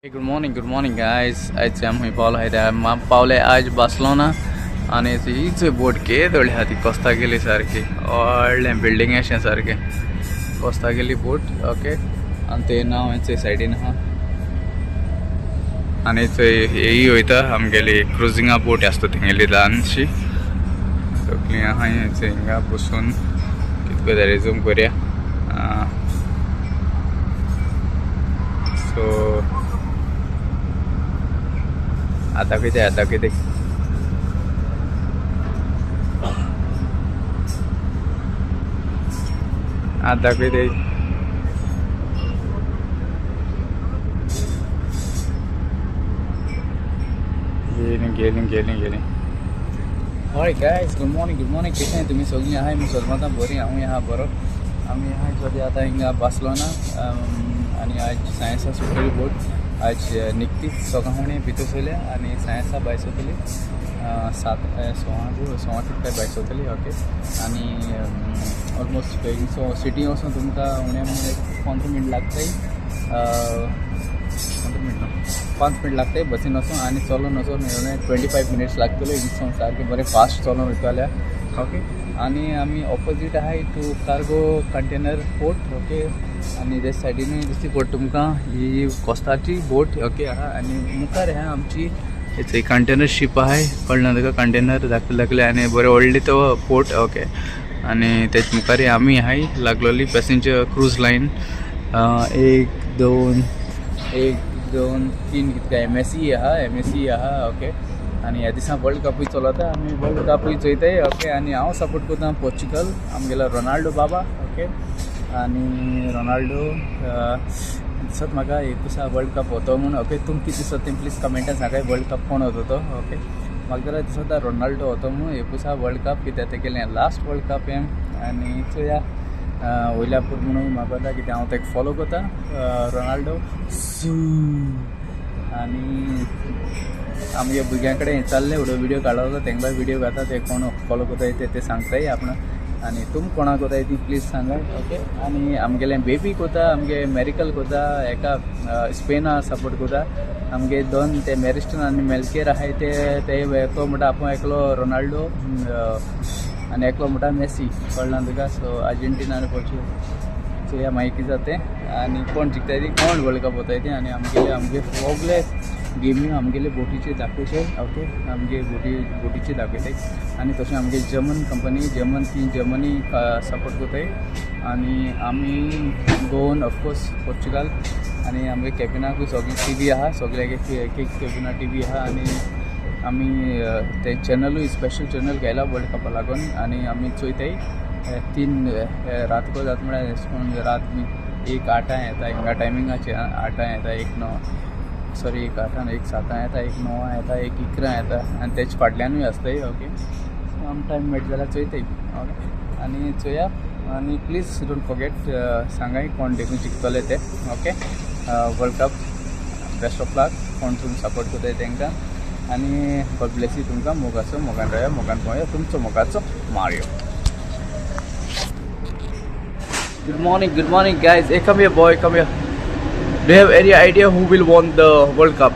Good morning guys. आयज आमी पावलो आहाय ते पावले आज बार्सेलोना आनी ही बोट केदोळी आहा ती कोस्ता गेली सारकी, व्हडलें बिल्डींग अशें सारकें कोस्ता गेली बोट. ओके, आनी ते नांव हेंचे सायडीन आहा आनी थंय हेयी वयता आमगेली क्रुजिंगा बोट आसता तेंगेली ल्हानशी सगळीं आहा. हेंचे हिंगा बसून कितको जाल्यार झूम करया. सो आता कितें, आता कितें, आता कितें. गेली गेली गेली गेली. Alright guys, good morning, good morning. कशें तुमी सगळीं आहाय? मी सगळीं बरीं, हांवूय आहा बरो. आमी आहाय सद्या आतां हिंगा बार्सेलोना आनी आज सायन्सा सुटली बोट. आज निकतीच सकाळी भितर सरल्या आनी सायन्सा भायर सरतली, सात सवांक सवा कितल्या भायर सरतली. ओके, आनी ऑलमोस्ट हिंगसो सिटी वचून तुमकां उणें म्हणून एक 15 मिनट लागताय, 15 मिनट न्हू 5 मिनट लागताय बसीन वचून. आनी चलोन वचून 25 मिनट्स लागतले हिंगसून, सारकें बरें फास्ट चलोन वयता जाल्यार. ओके, आनी आमी ऑपोजीट आहाय to cargo container port. Okay, आनी ते सायडीनूय दिसती पडटा तुमकां ही कोस्ताची बोट. ओके आहा, आनी मुखार आहा आमची कंटेनर शीप आहाय, कळना तुका, कंटेनर धाकले धाकले आनी बरें व्हडले तो पोर्ट. ओके, आनी तेच मुखार आमी आहाय लागलोली पॅसेंजर क्रूज लायन. 1 2 1 2 3 कितके एम एस सी आहा, एम एस सी आहा. ओके, आनी ह्या दिसा वर्ल्ड कपूय चलता, आमी वर्ल्ड कपूय चोयताय. ओके, आनी हांव सपोर्ट करता पोर्चुगल, आमगेलो रोनाल्डो बाबा. ओके, आनी रोनाल्डो दिसत म्हाका एक दिसा वर्ल्ड कप वतो म्हूण. ओके, तुमकां कितें दिसता तें प्लीज कमेंटान सांगाय, वर्ल्ड कप कोण वतो तो. ओके, म्हाका जाल्यार दिसता रोनाल्डो वतो म्हूण एक दिसा वर्ल्ड कप, कित्याक तेगेलें लास्ट वर्ल्ड कप हें. आनी चोया वयल्या पूर म्हणून म्हाका वता, कित्याक हांव तेका फॉलो करता रोनाल्डो. आनी आमगे भुरग्यां कडेन विचारलें, व्हिडियो व्हिडियो काडलो, तेंकां व्हिडियो घाता, ते कोण फॉलो करताय ते सांगताय आपण. आनी तुम कोणाक कोताय ती प्लीज सांगाय. ओके, आनी आमगेलें बेबी कोता, आमगे मेरिकल कोता, एका स्पेना सपोर्ट कोता. आमगे दोन ते मेरिस्टन आनी मेलकेर आहाय ते एकलो म्हणटा आपूण एकलो रोनाल्डो आनी एकलो म्हणटा मेसी, कळना तुका. सो आर्जेंटिना आनी पोर्चुगल चोया मागीर कितें जाता तें आनी कोण जिखताय ती, कोण वर्ल्ड कप वताय ती. आनी आमगेले आमगे सगळे गेमी आमगेले बोटीचे दाखयचे. ओके, आमगे बोटीचे दाखयताय. आनी तशें आमगे जर्मन कंपनी, जर्मन ती जर्मनी सपोर्ट करताय. आनी आमी गोवन ऑफकोर्स पोर्चुगल. आनी आमगे कॅबिनाकूय सगळी टी व्ही आहा, सगळ्याक एक एक कॅबिना टी व्ही आहा. आनी आमी ते चॅनलूय स्पेशल चॅनल घायला वर्ल्ड कपा लागून. आनी आमी चोयताय 3 रातको जाता म्हळ्यार रात 1 8 येता हिंगा टायमिंगाचे, 8 येता, 1 9 सॉरी 1 8 1 7 येता, 1 9 येता, 1 11 येता आनी तेच फाटल्यानूय आसताय. ओके, सो आम टायम मेळटा जाल्यार चोयताय. ओके, आनी चोया. आनी प्लीज don't forget सांगाय कोण देखून जिखतले ते. Okay, world cup best of luck कोण तुमी सपोर्ट करताय तेंकां. आनी गॉड ब्लेस you तुमकां. मोगाचो मोगान रावया, मोगान पळोवया. तुमचो मोगाचो Mario. Good morning, good morning guys. Hey, come here boy, come here. Do you have any idea who will won the World Cup?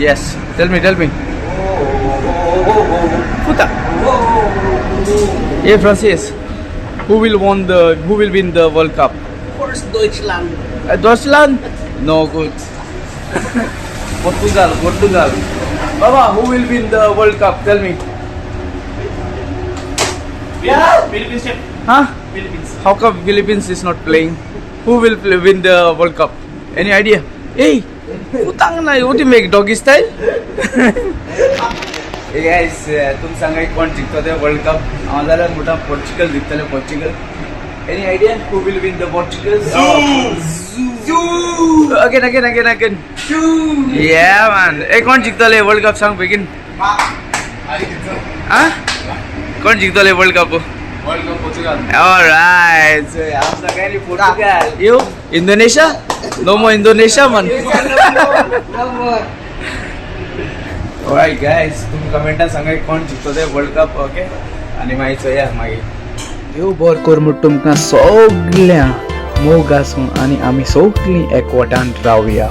Yes, tell me, tell me. Puta. Hey Francis, who will won the, who will win the World Cup? Of course, Deutschland. Deutschland? No good. Portugal, Portugal. Baba, who will win the World Cup? Tell me. Yeah. Philippines. Huh? Philippines. How come Philippines is not playing? Who will win the World Cup? Any idea? Hey, putang na, you want to make doggy style? Hey guys, तुम सांगाय कोण जिखता ते world cup? हांव जाल्यार म्हणटा Portugal जिखतले, Portugal. Any idea who will win the Portugal? Zoo. Again, again, again, again. Zoo. Yeah man. Hey, कोण जिखतले वर्ल्ड कप सांग बेगीन. आ? कोण जिखतले world cup? World Cup Portugal. Alright, so I'm Sakari Portugal. You? Indonesia? No more Indonesia man. No more. Alright guys, तुम्ही कमेंटान सांगा कोण जिखतो ते वर्ल्ड कप. ओके, आनी मागीर चोया मागीर. देव बरो कर म्हूण तुमकां सगळ्या मोग आसूं आनी आमी सगळीं एकवटान रावया.